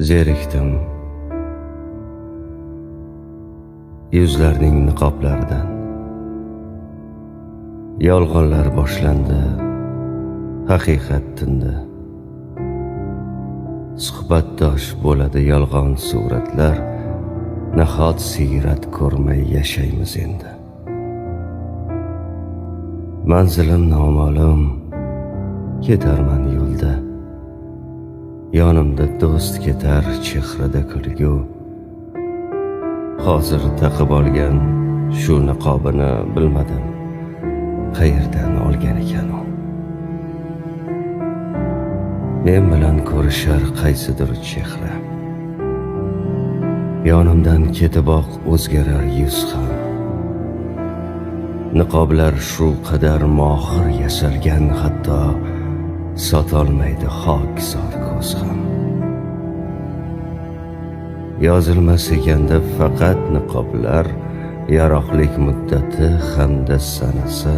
Zerikdim yuzlarning niqoblaridan. Yolg'onlar boshlandi, haqiqat tindi. Suhbatdosh bo'ladi yolg'on suratlar, nahot siyrat ko'rmay yashaymiz endi. Manzilim noma'lum, ketarman yo'lda. Yonimda do'st ketar, chehrada kulgu. Hozir taqib olgan shu niqobini bilmadim, qayerdan olgan ekan u. Men bilan ko'rishar qaysidir chehra. Yonimdan ketiboq o'zgarar yuz ham. Niqoblar shu qadar mohir yasalgan, hatto sotolmaydi xokisor ko'z ham. Yozilmas ekanda faqat niqoblar yaroqlik muddati hamda sanasi.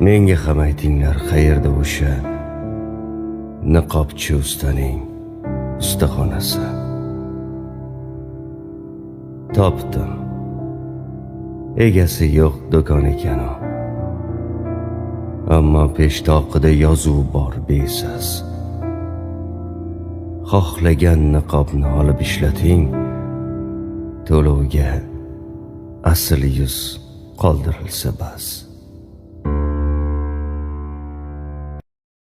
Menga ham aytinglar, qayerda o'sha niqobchi ustaning ustaxonasi. Topdim. Egasi yo'q do'kon ekan u. Ammo peshtoqida yozuv bor besas. Xohlagan niqobni olib ishlating, to'lovga asl yuz qoldirilsa bas.